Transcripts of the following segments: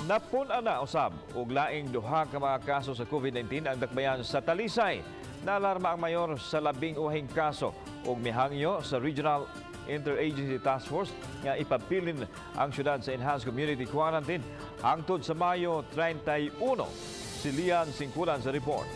Napun-an na usab og laing duha ka mga kaso sa COVID-19 ang dakbayan sa Talisay. Naalarma ang mayor sa labing uhing kaso ug mihangyo sa Regional Interagency Task Force nga ipabilin ang syudad sa Enhanced Community Quarantine hangtod sa Mayo 31. Si Lian Singkulan sa report.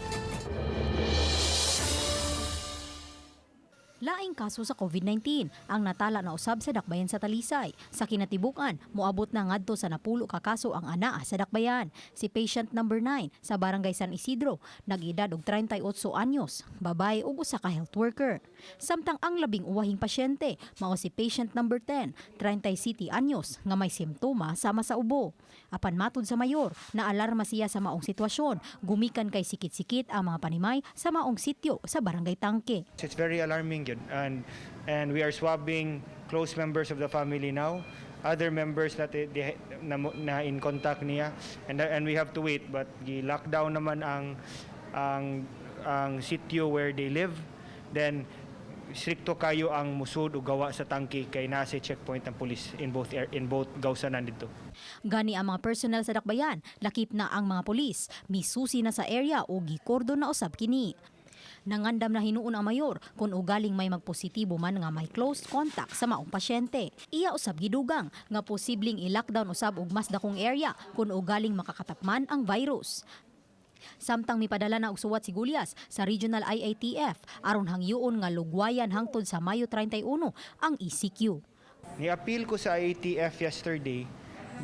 Laing kaso sa COVID-19 ang natala na usab sa dakbayan sa Talisay. Sa kinatibukan, moabot na ngadto sa 10 ka kaso ang anaa sa dakbayan. Si patient number 9 sa Barangay San Isidro, nag-edad og 38 anyos, babae ug usa ka health worker. Samtang ang labing uwahing pasyente mao si patient number 10, 37 anyos, nga may simptoma sama sa ubo. Apan matud sa mayor, naalarma siya sa maong sitwasyon, gumikan kay sikit-sikit ang mga panimay sa maong sityo sa Barangay Tangke. It's very alarming yun. And we are swabbing close members of the family now, other members that they, na in contact niya, and we have to wait, but gi-lockdown naman ang sitio where they live. Then strikto kayo ang musud o gawa sa tangki kay nasa checkpoint ang police in both gawsanan dito. Gani ang mga personnel sa dakbayan, lakip na ang mga polis, misusi na sa area o gikordon na usab kini. Nangandam na hinuon ang mayor kung ugaling may magpositibo man nga may close contact sa maong pasyente. Iya usab gidugang nga posibleng i-lockdown usab og mas dakong area kung ugaling makakatapman ang virus. Samtang mipadala na og suwat si Gullas sa Regional IATF aron hangyoon nga lugwayan hangtod sa Mayo 31 ang ECQ. Ni-appeal ko sa IATF yesterday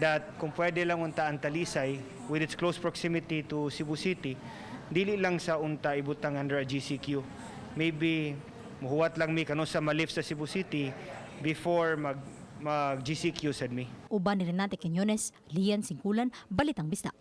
that kung pwede lang unta ang Talisay with its close proximity to Cebu City, dili lang sa unta ibutang under a GCQ. Maybe muhuwat lang mi kano sa malift sa Cebu City before mag GCQ sad mi. Uban ni Renate Quiñones, Lian Singkulan, Balitang Bisdak.